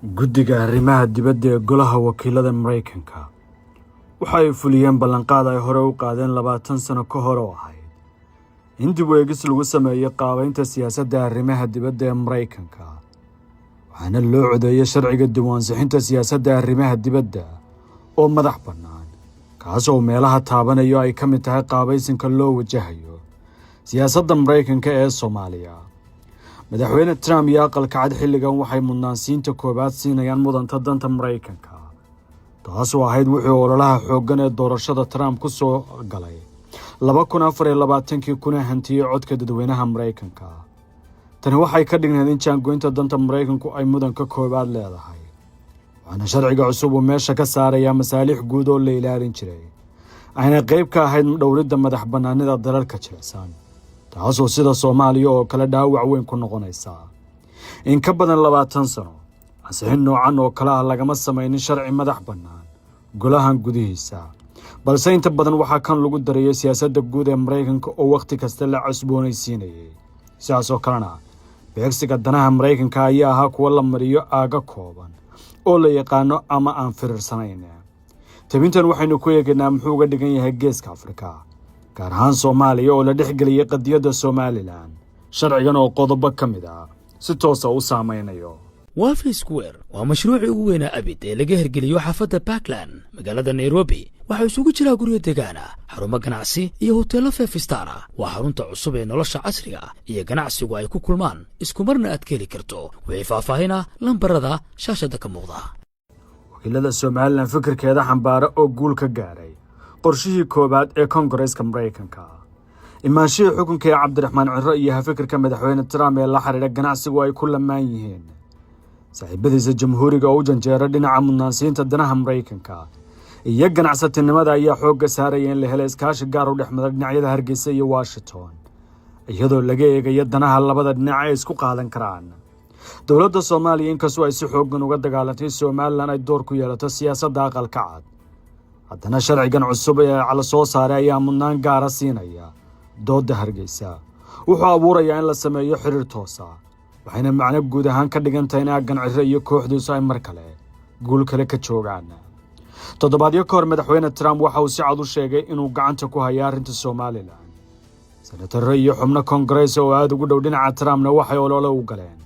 Guddiga Arrimaha Dibadda ee Golaha Wakiilada Maraykanka waxa ay fuliyeen ballanqaad ay hore u qaadeen 20 sano ka hor, oo ahayd in dib u eegis lagu sameeyo qaabaynta siyaasadda arrimaha dibadda ee Maraykanka, waxaana loo codeeyey sharciga dib u ansixinta siyaasadda arrimaha dibadda oo madax bannaan, kaas oo meelaha taabanayo ay ka mid tahay qaabaysanka loo wajahayo siyaasadda Maraykanka ee Soomaaliya. Madaxweyne Trump iyo Aqalka Cad xilligan waxay mudnaansiinta koowaad siinayaan mudanta danta Maraykanka, taasoo ahayd wuxuu ololaha xooggan ee doorashada Trump ku soo galay 2024-kii, kuna hantiyey codka dadweynaha Maraykanka. Tani waxay ka dhignayd in jaangoynta danta Maraykanku ay mudanka koowaad leedahay, waxaana sharciga cusub uu meesha ka saarayaa masaalix guud oo la ilaalin jiray, ayna qayb ka ahayd dhowridda madax bannaanida dalalka jilicsan, taasoo sida Soomaaliya oo kale dhaawac weyn ku noqonaysa. In ka badan 20 sano ansixin noocan oo kale ah lagama samaynin sharci madax bannaan golahan gudihiisa, balse inta badan waxaa kan lagu darayay siyaasadda guud ee Maraykanka oo wakhti kasta la cusboonaysiinayay. Sidaas oo kalena beegsiga danaha Maraykanka ayaa ahaa kuwo la mariyo aaga kooban oo la yaqaano ama aan firiirsanayn. Tabintan waxaynu ku eegaynaa muxuu uga dhigan yahay Geeska Afrika, gaar ahaan Soomaaliya oo la dhex geliyey qadiyadda Somaliland, sharcigan oo qodobo ka mid ah si toosa u saamaynayo. Waafi Square waa mashruucii ugu weynaa abid ee laga hirgeliyo xaafadda Parkland, magaalada Nairobi. Waxaa isugu jiraa guryo degaan ah, xarumo ganacsi iyo hoteello five star ah. Waa xarunta cusub ee nolosha casriga iyo ganacsigu ay ku kulmaan, iskumarna aad ka heli karto. Wixii faahfaahin ah, lambarada shaashadda ka muuqda. Wakiilada Somaliland fikirkeeda xambaara oo guul ka gaaray qorshihii koowaad ee Koongareeska Maraykanka. Imaanshihii xukunka ee Cabdiraxmaan Cirro iyo hafikirka Madaxweyne Trump ee la xidhiidha ganacsigu ay ku lamaan yihiin saaxiibadiisa Jamhuuriga oo u janjeera dhinaca mudnaansiinta danaha Maraykanka iyo ganacsatinimada ayaa xoogga saaraya in la helo iskaashi gaar u dhex mara dhinacyada Hargeysa iyo Washington, iyadoo laga eegayo danaha labada dhinac ay isku qaadan karaan. Dowladda Soomaaliya, inkastoo ay si xooggan uga dagaalantay Somaliland ay door ku yeelato siyaasadda Aqalka Cad, haddana sharcigan cusub ee la soo saaray ayaa mudnaan gaara siinaya doodda Hargeysa. Wuxuu abuurayaa in la sameeyo xiriir toosa, waxayna macno guud ahaan ka dhigan tahay in aaggan Cirro iyo kooxdiisu ay mar kale guul kale ka joogaan. Toddobaadyo ka hor, Madaxweyne Trump waxa uu si cad u sheegay inuu gacanta ku hayo arrinta Somaliland. Senataro iyo xubno Koongarees oo aada ugu dhow dhinaca Trumpna waxay olole u galeen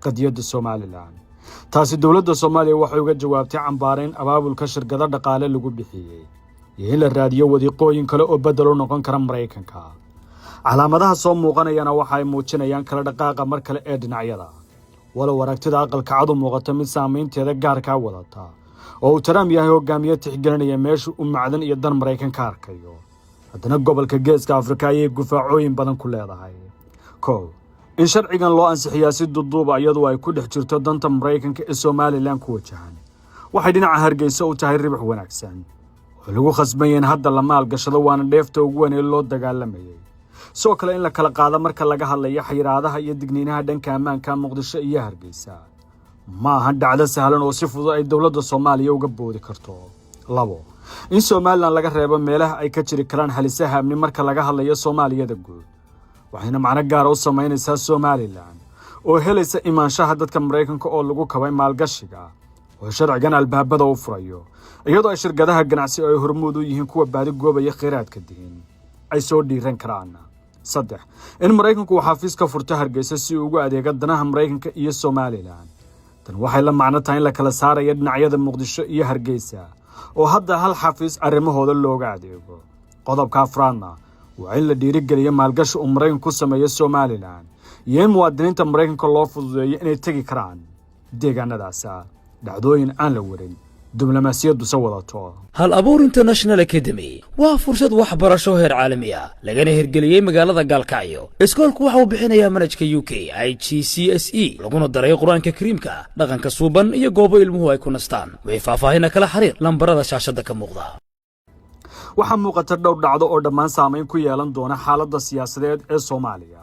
qadiyadda Somaliland. Taasi dowladda Soomaaliya waxay uga jawaabtay cambaarayn abaabulka shirkado dhaqaale lagu bixiyey iyo in la raadiyo wadiiqooyin kale oo beddel u noqon kara Maraykanka. Calaamadaha soo muuqanayana waxa ay muujinayaan kala dhaqaaqa mar kale ee dhinacyada, walow aragtida Aqalka Cad u muuqato mid saamaynteeda gaarkaa wadata oo uu Trump yahay hogaamiye tixgelinaya meesha uu macdan iyo dan Maraykan ka arkayo, haddana gobolka Geeska Afrika ayay gufaacooyin badan ku leedahay. Kow, in sharcigan loo ansixiyaa si duduuba iyadoo ay ku dhex jirto danta Maraykanka ee Somaliland ku wajahan waxay dhinaca Hargeysa u tahay ribix wanaagsan oo lagu khasbanya in hadda la maalgashado, waana dheefta ugu weyn ee loo dagaalamayay. Sidoo kale, in la kala qaado marka laga hadlayo xayiraadaha iyo digniinaha dhanka ammaanka Muqdisho iyo Hargeysa ma ahan dhacdo sahlan oo si fudud ay dowladda Soomaaliya uga boodi karto. Labo, in Somaliland laga reebo meelaha ay ka jiri karaan halisaha amni marka laga hadlayo Soomaaliyada guud waxayna macno gaara u samaynaysaa Somaliland oo helaysa imaanshaha dadka Maraykanka oo lagu kabay maalgashiga oo sharcigan albaabada u furayo, iyadoo ay shirkadaha ganacsi oo ay hormuud u yihiin kuwa baadi goobaya kheyraadka dihin ay soo dhiiran karaan. Saddex, in Maraykanku uu xafiis ka furto Hargeysa si uu ugu adeego danaha Maraykanka iyo Somaliland, tan waxay la macno tahay in la kala saaraya dhinacyada Muqdisho iyo Hargeysa oo hadda hal xafiis arrimahooda looga adeego. Qodobka afraadna waa in la dhiirigeliyo maalgashi uu Maraykanku ku sameeyo Somaliland iyo in muwaadiniinta Maraykanka loo fududeeyo inay tegi karaan deegaanadaas. Dhacdooyin aan la warin, diblomaasiyadduse wadato. Hal Abuur International Academy waa fursad waxbarasho heer caalami ah, lagana hirgeliyey magaalada Gaalkacyo. Iskoolku waxa uu bixinayaa manhajka UK IGCSE, laguna daray Qur-aanka Kariimka, dhaqanka suuban iyo goobo ilmuhu ay ku nastaan. Wixii faahfaahina, kala xiriir lambarada shaashadda ka muuqda. Waxaa muuqata dhowr dhacdo oo dhammaan saamayn ku yeelan doona xaaladda siyaasadeed ee Soomaaliya,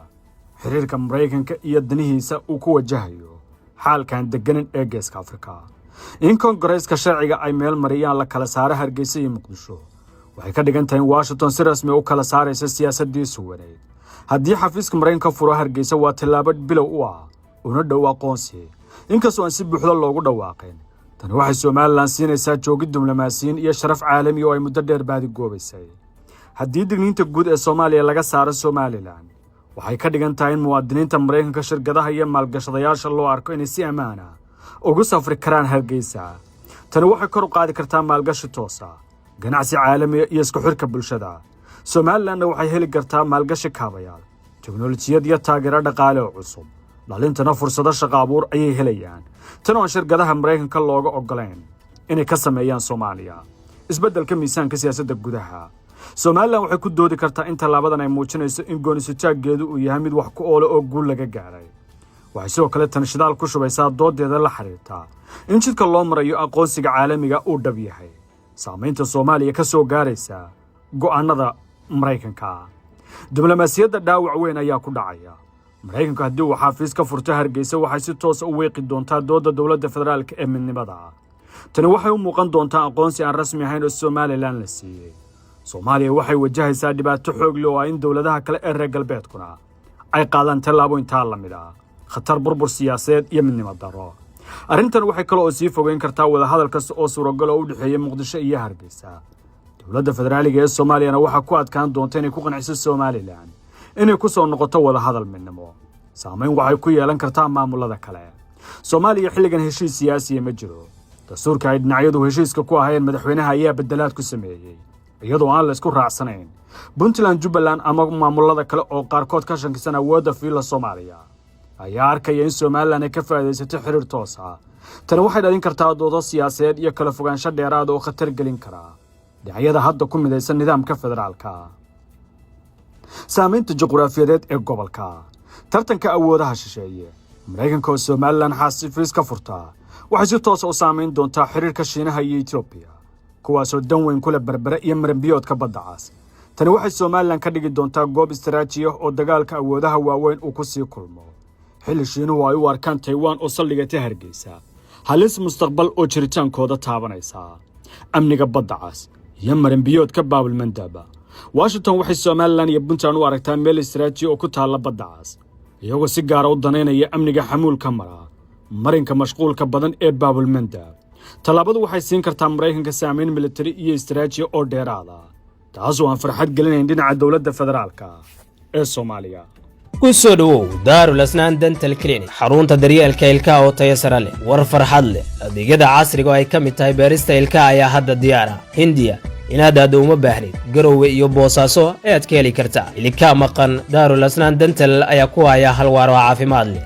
xiriirka Maraykanka iyo danihiisa uu ku wajahayo xaalkan deganin ee Geeska Afrika. In Koongareeska sharciga ay meel mariyaan la kala saaro Hargeysa iyo Muqdisho waxay ka dhigan tahay in Washington si rasmi u kala saaraysa siyaasaddii suwaneyd. Haddii xafiiska Maraykanka furo Hargeysa, waa tallaabo bilow u ah una dhow aqoonsi. Inkastoo aan si buuxda loogu dhawaaqin, tani waxay Somaliland siinaysaa joogid diblomaasiyiin iyo sharaf caalami oo ay muddo dheer baadi goobaysay. Haddii digniinta guud ee Soomaaliya laga saaro Somaliland, waxay ka dhigan tahay in muwaadiniinta Maraykanka, shirkadaha iyo maalgashadayaasha loo arko inay si ammaana ugu safri karaan Hargeysa. Tani waxay kor u qaadi kartaa maalgashi toosa, ganacsi caalamiya iyo isku xirka bulshada. Somalilandna waxay heli kartaa maalgashi kaabayaal, teknolojiyad iyo taageero dhaqaale oo cusub. Dhalintana fursado shaqo abuur ayay helayaan, tan oo aan shirkadaha Maraykanka looga oggolayn inay ka sameeyaan Soomaaliya. Isbeddelka miisaanka siyaasadda gudaha: Somaliland waxay ku doodi kartaa in tallaabadan ay muujinayso in goonisutaaggeedu uu yahay mid wax ku oola oo guul laga gaadhay. Waxay sidoo kale tan shidaal ku shubaysaa doodeeda la xidhiirta in jidka loo marayo aqoonsiga caalamiga uu dhab yahay. Saamaynta Soomaaliya ka soo gaaraysa go'aannada Maraykanka: Diblomaasiyadda dhaawac weyn ayaa ku dhacaya. Maraykanku haddii uu xafiis ka furto Hargeysa, waxay si toosa u weeqi doontaa doodda dowladda federaalka ee midnimada. Tani waxay u muuqan doontaa aqoonsi aan rasmi ahayn oo Somaliland la siiyey. Soomaaliya waxay wajahaysaa dhibaato xoog leh oo ah in dowladaha kale ee reer galbeedkuna ay qaadaan tallaabo intaa la mid ah, khatar burbur siyaasadeed iyo midnimo darro. Arrintan waxay kale oo sii fogeyn kartaa wadahadal kasta oo suuragal oo u dhexeeya Muqdisho iyo Hargeysa. Dowladda federaaliga ee Soomaaliyana waxaa ku adkaan doonta inay ku qanciso Somaliland inay ku soo noqoto wadahadal midnimo. Saamayn waxay ku yeelan kartaa maamulada kale. Soomaaliya xilligan heshiis siyaasiya ma jiro. Dastuurka ay dhinacyadu heshiiska ku ahayeen, madaxweynaha ayaa beddelaad ku sameeyey iyadoo aan la isku raacsanayn. Puntland, Jubbaland ama maamulada kale oo qaarkood ka shankisan awoodda Fiila Soomaaliya ayaa arkaya in Somaliland ay ka faa'iidaysato xiriir toos ah. Tani waxay dhalin kartaa doodo siyaasadeed iyo kala fogaansho dheeraada oo khatar gelin kara dhinacyada hadda ku midaysan nidaamka federaalka. Saamaynta juqraafiyadeed ee gobolka: tartanka awoodaha shisheeye. Maraykanka oo Somaliland xafiis ka furtaa waxay si toosa u saamayn doontaa xiriirka Shiinaha iyo Etoobiya, kuwaasoo dan weyn ku leh Berbere iyo maranbiyoodka Badda Cas. Tani waxay Somaliland ka dhigi doontaa goob istaraatiiji ah oo dagaalka awoodaha waaweyn uu ku sii kulmo, xilli Shiinuhu ay u arkaan Taiwan oo saldhigata Hargeysa halis mustaqbal oo jiritaankooda taabanaysa. Amniga Badda Cas iyo maranbiyoodka Baabulmandaba: Washington waxay Somaliland iyo Puntland u aragtaa meel istaraatiiji oo ku taalla Badda Cas, iyagoo si gaara u danaynaya amniga xamuulka mara marinka mashquulka badan ee Baabulmandab. Tallaabadu waxay siin kartaa Maraykanka saamayn militari iyo istaraatiiji oo dheeraada, taasoo aan farxad gelinayn dhinaca dowladda federaalka ee Soomaaliya. Ku soo dhowow Daarul Asnaan Dental Clinic, xarunta daryeelka ilkaha oo tayo sare leh. War farxad leh, adeegyada casriga oo ay ka mid tahay beerista ilkaha ayaa hadda diyaara. Hindiya inaad aaddo uma baahnid, Garowe iyo Boosaaso ayaad ka heli kartaa. Ilkaa maqan, Daarul Asnaan Dental ayaa ku haya halwaaro caafimaad leh.